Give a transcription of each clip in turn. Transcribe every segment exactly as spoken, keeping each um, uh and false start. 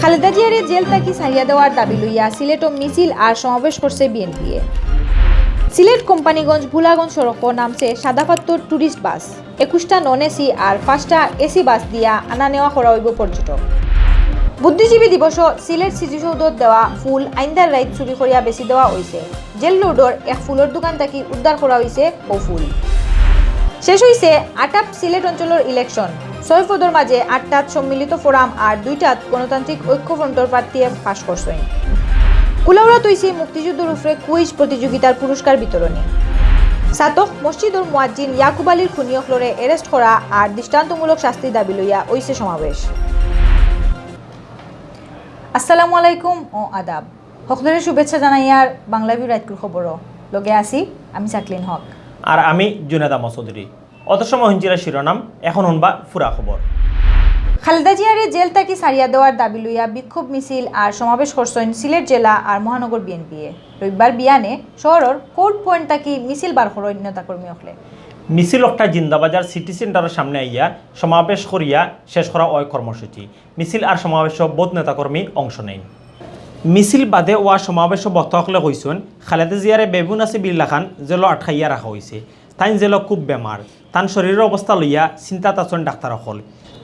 খালেদা জিয়ারে জেল থাকি ছাড়িয়া দেওয়ার দাবি লইয়া সিলেটো মিছিল আর সমাবেশ করছে বিএনপিয়ে। সিলেট কোম্পানীগঞ্জ ভুলাগঞ্জ সড়কো নামছে সাদাপাত্তর টুরিস্ট বাস। একুশটা নন এসি আর পাঁচটা এসি বাস দিয়া আনা নেওয়া করা অইবো পর্যটক। বুদ্ধিজীবী দিবসো সিলেট স্মৃতিসৌধত দেওয়া ফুল আইন্দার রাইত চুরি করিয়া বেচি দেওয়া অইছে। জেল রোডর এক ফুলর দোকান থাকি উদ্ধার করা অইছে অউ ফুল। শেষ অইছে আটাপ সিলেট অঞ্চলর ইলেকশন। ছয় পদর মাঝে আটটাত সম্মিলিত ফোরাম আর দুইটাত গণতান্ত্রিক ঐক্যফ্রন্টর প্রার্থীয়ে পাশ করছইন। কুলাউড়াত অইছে মুক্তিযুদ্ধর উপরে কুইজ প্রতিযোগিতার পুরস্কার বিতরণী। ছাতক মসজিদর মুয়াজ্জিন ইয়াকুব আলীর খুনি অকলরে arrest করা আর দৃষ্টান্তমূলক শাস্তির দাবি লইয়া অইছে সমাবেশ। আসসালামু আলাইকুম ও আদাব। হকলরে শুভেচ্ছা জানাইয়ার বাংলা ভিউ রাইতকুর খবরো। লগে আছি আমি জাকলিন হক। আর আমি জুনেদ আহমদ চৌধুরী। অত সময় হুনছিলা শিরোনাম, এখন হুনবা পুরা খবর। খালেদা জিয়ারে জেল থাকি ছাড়িয়া দেওয়ার দাবি লইয়া বিক্ষোভ মিছিল আর সমাবেশ করছইন সিলেট জেলা আর মহানগর বিএনপিয়ে। রবিবার বিয়ানে শহরর কোর্ট পয়েন্ট থাকি মিছিল বার করইন নেতাকর্মী অকলে। মিছিল অকটা জিন্দাবাজার সিটি সেন্টারর সামনে আইয়া সমাবেশ করিয়া শেষ করা অয় কর্মসূচি। মিছিল আর সমাবেশো বউত নেতাকর্মী অংশ নেইন। মিছিল বাদে অওয়া সমাবেশো বক্তা অকলে কইছইন, খালেদা জিয়ারে বেবুনাসি বিল্লা খান জেলো আটকাইয়া রাখা অইছে। তাইন জেলো খুব বেমার। তান শরীরর অবস্থা লইয়া চিন্তাত আছইন ডাক্তার অকল।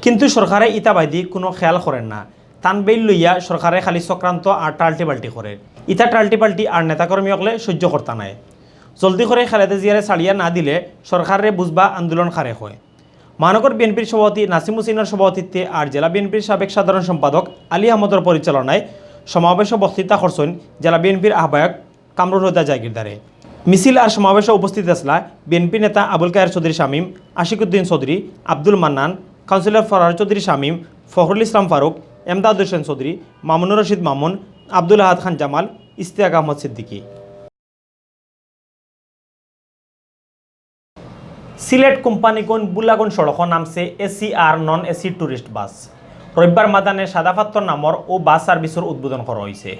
কিন্তু সরকারে ইতা বায়দি কুনু খেয়াল করের না। তান বেইল লইয়া সরকারে খালি চক্রান্ত আর টালটিবালটি করের। ইতা টালটিবালটি আর নেতাকর্মী অকলে সইজ্য করতা নায়। জলদি করি খালেদা জিয়ারে ছাড়িয়া না দিলে সরকাররে বুঝবা আন্দোলন কারে কয়। মহানগর বিএনপির সভাপতি নাসিম হুসেইনর সভাপতিত্বে আর জেলা বিএনপির সাবেক সাধারণ সম্পাদক আলী আহমদর পরিচালনায় সমাবেশো বক্তৃতা করছইন জেলা বিএনপির আহ্বায়ক কামরুল হুদা জাগিরদারে। মিছিল আর সমাবেশো উপস্থিত আছলা বিএনপি নেতা আবুল কায়ের চৌধুরী শামীম, আশিকুদ্দিন চৌধুরী, আব্দুল মান্নান, কাউন্সিলর ফরহাদ চৌধুরী শামীম, ফখরুল ইসলাম ফারুক, এমদাদ হোসেন চৌধুরী, মামুনুর রশিদ মামুন, আব্দুল আহাদ খান জামাল, ইশতিয়াক আহমদ সিদ্দিকী। সিলেট কোম্পানীগঞ্জ বুলাগঞ্জ সড়কো নামছে এসি আর নন এসি টুরিস্ট বাস। রবিবার মাদানে সাদাপাত্তর নামর অউ বাস সার্ভিসর উদ্বোধন করা অইছে।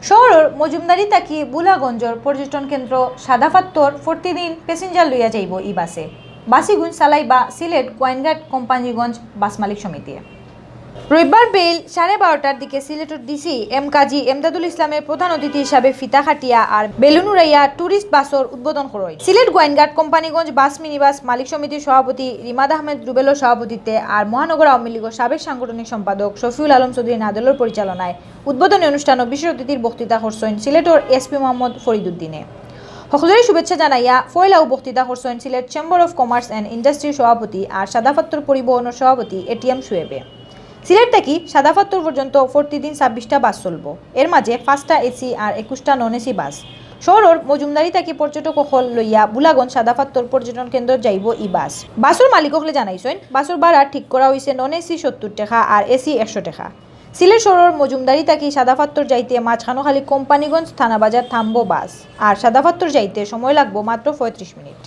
শহরর মজুমদারি থাকি বুলাগঞ্জর পর্যটন কেন্দ্র সাদাপাত্তর প্রতিদিন প্যাসেঞ্জার লইয়া যাইবো ই বাসে। বাস ইগুন চালাইবা সিলেট গোয়াইনঘাট কোম্পানীগঞ্জ বাস মালিক সমিতিয়ে। রবিবার বেইল সাড়ে বারোটার দিকে সিলেটর ডিসি এম কাজী এমদাদুল ইসলামে প্রধান অতিথি হিসাবে ফিতা কাটিয়া আর বেলুন উড়াইয়া টুরিস্ট বাসর উদ্বোধন করইন। সিলেট গোয়াইনঘাট কোম্পানীগঞ্জ বাস মিনিবাস মালিক সমিতির সভাপতি রিমাদ আহমেদ রুবেলর সভাপতিত্বে আর মহানগর আওয়ামী লীগর সাবেক সাংগঠনিক সম্পাদক শফিউল আলম চৌধুরী নাদেলর পরিচালনায় উদ্বোধনী অনুষ্ঠানো বিশেষ অতিথির বক্তৃতা করছইন সিলেটর এসপি মোহাম্মদ ফরিদুদ্দিনে। হকলরে শুভেচ্ছা জানাইয়া পয়লাউ বক্তৃতা করছইন Sylhet chamber of commerce and ইন্ডাস্ট্রির সভাপতি আর সাদাপাত্তর পরিবহনর সভাপতি এটিএম শুয়েবে। সিলেট থাকি সাদাপাত্তর পর্যন্ত প্রতিদিন ছাব্বিশটা বাস চলবো। এর মাঝে পাঁচটা এসি আর একুশটা নন এসি বাস। শহরর মজুমদারি থাকি পর্যটক অকল লইয়া বুলাগঞ্জ সাদাপাত্তর পর্যটন কেন্দ্র যাইবো ই বাস। বাসর মালিক অকলে জানাইছইন, বাসর ভাড়া ঠিক করা অইছে নন এসি সত্তর টেকা আর এসি একশো টেকা। সিলেট শহরর মজুমদারি থাকি সাদাপাত্তর যাইতে মাঝখানো খালি কোম্পানীগঞ্জ থানাবাজার থামবো বাস, আর সাদাপাত্তর যাইতে সময় লাগবো মাত্র পঁয়ত্রিশ মিনিট।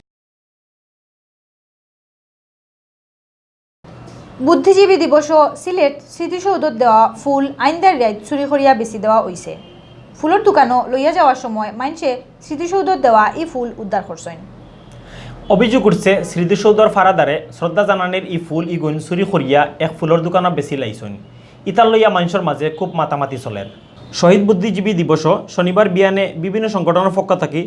বুদ্ধিজীবী দিবসো সিলেট স্মৃতিসৌধত দেওয়া ফুল আইন্দার রাইত চুরি করিয়া বেচি দেওয়া অইছে। ফুলর দোকানো লইয়া যাওয়ার সময় মাইনষে স্মৃতিসৌধত দেওয়া ই ফুল উদ্ধার করছইন। অভিযোগ উঠছে, স্মৃতিসৌধর ফারাদারে শ্রদ্ধা জানানির ই ফুল ইগুন চুরি করিয়া এক ফুলর দোকানো বেচি লাইছইন। ইতার লইয়া মাইনষর মাঝে খুব মাতামাতি চলের। শহীদ বুদ্ধিজীবী দিবসো শনিবার বিয়ানে বিভিন্ন সংগঠনর পক্ষ থাকি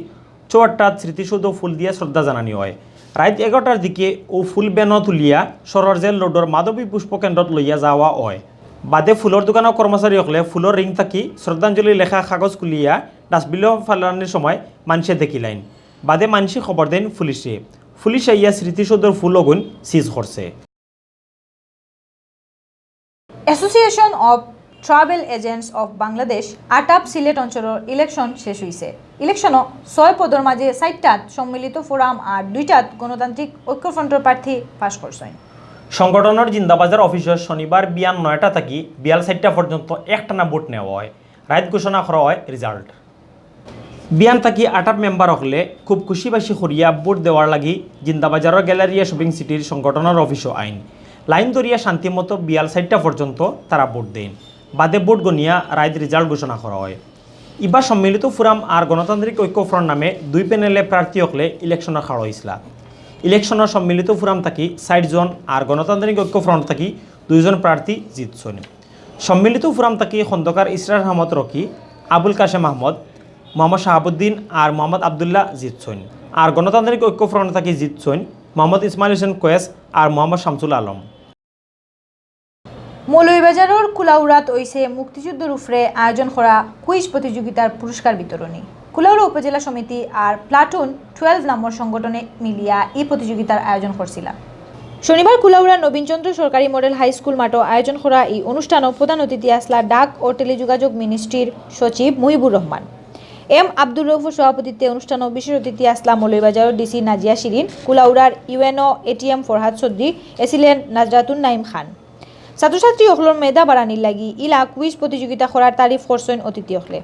চৌহাট্টাত স্মৃতিসৌধ ফুল দিয়া শ্রদ্ধা জানানি অয়। রাইত এগারোটার দিকে অউ ফুল ভ্যানো তুলিয়া শহরর জেল রোডর মাধবী পুষ্প কেন্দ্রত লইয়া যাওয়া অয়। বাদে ফুলর দোকানর কর্মচারী অকলে ফুলর রিং থাকি শ্রদ্ধাঞ্জলি লেখা কাগজ খুলিয়া ডাস্টবিনো ফালানির সময় মাইনষে দেখিলাইন। বাদে মাইনষে খবর দেইন পুলিশে। পুলিশ আইয়া স্মৃতিসৌধর ফুল অগুন সিজ করছে। Association of Travel Agents of Bangladesh, আটাপ, সিলেট অঞ্চলর ইলেকশন শেষ অইছে। ইলেকশনো ছয় পদর মাঝে চাইরটাত সম্মিলিত ফোরাম আর দুইটাত গণতান্ত্রিক ঐক্যফ্রন্টর প্রার্থী পাশ করছইন। সংগঠনর জিন্দাবাজার অফিসো শনিবার বিয়ান নয়টা থাকি বিয়াল চাইরটা পর্যন্ত একটানা ভোট নেওয়া অয়। রাইত ঘোষণা করা অয় রেজাল্ট। বিয়ান থাকি আটাপ মেম্বার অকলে খুব খুশি-বাসি করিয়া ভোট দেওয়ার লাগি জিন্দাবাজারর গ্যালারিয়া শপিং সিটির সংগঠনর অফিসো আইন। লাইন ধরিয়া শান্তিমতো বিয়াল চাইরটা পর্যন্ত তারা ভোট দেইন। বাদে ভোট গনিয়া রাইত রেজাল্ট ঘোষণা করা অয়। ইবার সম্মিলিত ফোরাম আর গণতান্ত্রিক ঐক্যফ্রন্ট নামে দুই প্যানেলে প্রার্থী অকলে ইলেকশনো খাড়া অইছলা। ইলেকশনো সম্মিলিত ফোরাম থাকি চাইরজন আর গণতান্ত্রিক ঐক্যফ্রন্ট থাকি দুইজন প্রার্থী জিতছইন। সম্মিলিত ফোরাম থাকি খন্দকার ইসরার আহমদ রকি, আবুল কাশেম আহমদ, মোহাম্মদ শাহাবুদ্দিন আর মোহাম্মদ আবদুল্লাহ জিতছইন। আর গণতান্ত্রিক ঐক্য ফ্রন্ট থাকি জিতছইন মোহাম্মদ ইসমাইল হোসেন কোয়েস আর মোহাম্মদ শামসুল আলম। মৌলভীবাজারর কুলাউড়াত অইছে মুক্তিযুদ্ধর উপরে আয়োজন করা কুইজ প্রতিযোগিতার পুরস্কার বিতরণী। কুলাউড়া উপজেলা সমিতি আর প্লাটুন টুয়েলভ নম্বর সংগঠনে মিলিয়া ই প্রতিযোগিতার আয়োজন করছিলা। শনিবার কুলাউড়া নবীনচন্দ্র সরকারি মডেল হাই স্কুল মাঠো আয়োজন করা ই অনুষ্ঠানো প্রধান অতিথি আসলা ডাক ও টেলিযোগাযোগ মিনিস্ট্রির সচিব মুহিবুর রহমান। এম আব্দুর রউফর সভাপতিত্বে অনুষ্ঠানো বিশেষ অতিথি আসলা মৌলভীবাজারর ডিসি নাজিয়া শিরিন, কুলাউড়ার ইউএনও এটিএম ফরহাদ চৌধুরী, এসিলেন নাজরাতুন নাইম খান। ছাত্রছাত্রী অকলর মেধা বাড়ানির লাগি ইলা কুইজ প্রতিযোগিতা করার তারিফ করছইন অতিথি অকলে।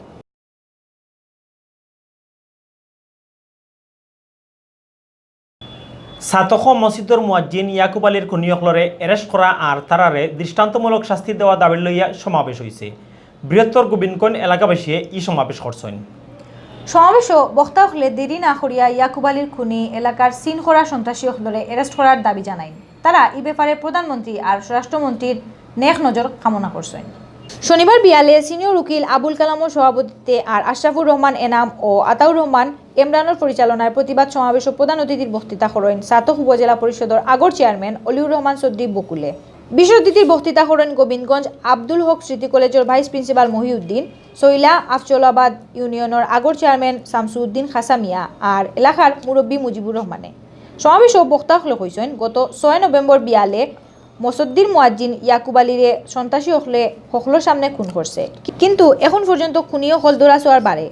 ছাতক মসজিদর মুয়াজ্জিন ইয়াকুব আলীর খুনি অকলরে arrest করা আর তারারে দৃষ্টান্তমূলক শাস্তি দেওয়া দাবি লইয়া সমাবেশ অইছে। বৃহত্তর গোবিন্দগঞ্জ এলাকাবাসীয়ে ই সমাবেশ করছইন। সমাবেশো বক্তা অকলে দেরি না করিয়া ইয়াকুব আলীর খুনি এলাকার সিন করা সন্ত্রাসী অকলরে arrest করার দাবি জানাইন। তারা ই ব্যাপারে প্রধানমন্ত্রী আর স্বরাষ্ট্রমন্ত্রীর নেক নজর কামনা করছইন। শনিবার বিয়ালে সিনিয়র উকিল আবুল কালামর সভাপতিত্বে আর আশরাফুর রহমান এনাম ও আতাউর রহমান এমরানর পরিচালনায় প্রতিবাদ সমাবেশো প্রধান অতিথির বক্তৃতা করইন ছাতক উপজেলা পরিষদর আগর চেয়ারম্যান অলিউর রহমান চৌধুরী বকুলে। বিশেষ অতিথির বক্তৃতা করইন গোবিন্দগঞ্জ আব্দুল হক স্মৃতি কলেজর ভাইস প্রিন্সিপাল মহিউদ্দিন, সৈলা আফজলাবাদ ইউনিয়নর আগর চেয়ারম্যান শামসুদ্দিন খাসা মিয়া আর এলাকার মুরব্বী মুজিবুর রহমানে। সমাবেশো বক্তা অকলে কইছইন, গত ছয় নভেম্বর বিয়ালে মসজিদর মুয়াজ্জিন ইয়াকুব আলীরে সন্ত্রাসী অকলে হকলর সামনে খুন করছে, কিন্তু এখন পর্যন্ত খুনি অকল ধরা ছোঁয়ার বারে।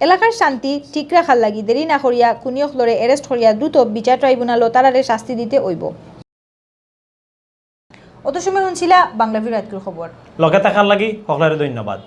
এলাকার শান্তি ঠিক রাখার লাগি দেরি না করিয়া খুনি অকলরে arrest করিয়া দ্রুত বিচার ট্রাইব্যুনালো তারারে শাস্তি দিতে অইবো। অত সময় হুনছিলা বাংলা ভিউ রাইতকুর খবর। লগে থাকার লাগি হকলরে ধন্যবাদ।